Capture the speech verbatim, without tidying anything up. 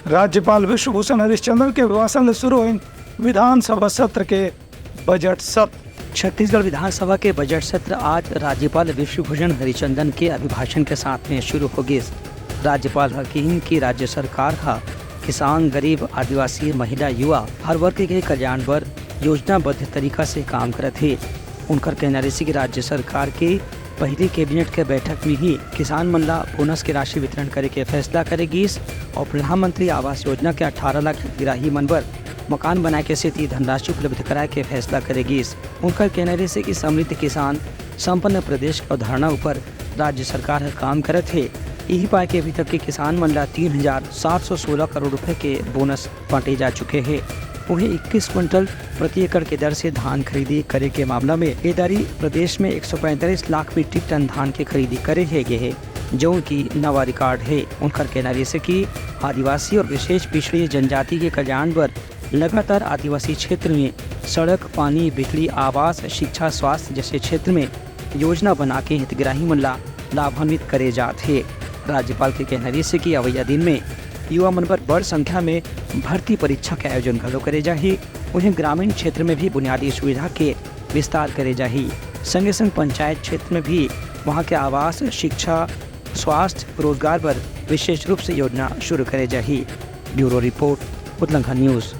राज्यपाल विश्वभूषण हरिश्चंद्र के अभिभाषण ले शुरू होइस विधानसभा सत्र के बजट सत्र। छत्तीसगढ़ विधानसभा के बजट सत्र आज राज्यपाल विश्वभूषण हरिचंदन के अभिभाषण के साथ में शुरू हो गिस। राज्यपाल ह किहिन कि राज्य सरकार ह किसान, गरीब, आदिवासी, महिला, युवा, हर वर्ग के कल्याण बर योजनाबद्ध तरीका से काम करत हे। उनकर कहना रहिस कि राज्य सरकार के पहिली कैबिनेट के बैठक में ही किसान मन ला बोनस के राशि वितरण करे के फैसला करे गिस और प्रधानमंत्री आवास योजना के अठारह लाख हितग्राही मन बर मकान बनाए के सेती धनराशि उपलब्ध कराए के फैसला करे गिस। उनकर कहना रहिस कि समृद्ध किसान संपन्न प्रदेश के अवधारणा ऊपर राज्य सरकार ह काम करत हे। इही पाए के अभी तक के किसान मन ला तीन हजार सात सौ सोलह करोड़ रुपए के बोनस बांटे जा चुके हे। वहीं इक्कीस क्विंटल प्रति एकड़ के दर से धान खरीदी करे के मामला में ए दारी प्रदेश में एक सौ पैंतालीस लाख मीट्रिक टन धान के खरीदी करे हे गे हे, जो कि नवा रिकॉर्ड हे। उनकर कहना रहिस कि आदिवासी और विशेष पिछड़ी जनजाति के कल्याण बर लगातार आदिवासी क्षेत्र में सड़क, पानी, बिजली, आवास, शिक्षा, स्वास्थ्य जैसे क्षेत्र में योजना बना के हितग्राही मन ला लाभान्वित करे जात हे। राज्यपाल के कहना रहिस कि अवइया दिन में युवा मन बर बड़ संख्या में भर्ती परीक्षा के आयोजन घलो करे जाही। उहें, ग्रामीण क्षेत्र में भी बुनियादी सुविधा के विस्तार करे जाही। संगे संग पंचायत क्षेत्र में भी वहां के आवास, शिक्षा, स्वास्थ्य, रोजगार बर विशेष रूप से योजना शुरू करे जाही। Bureau report, Utlangha news.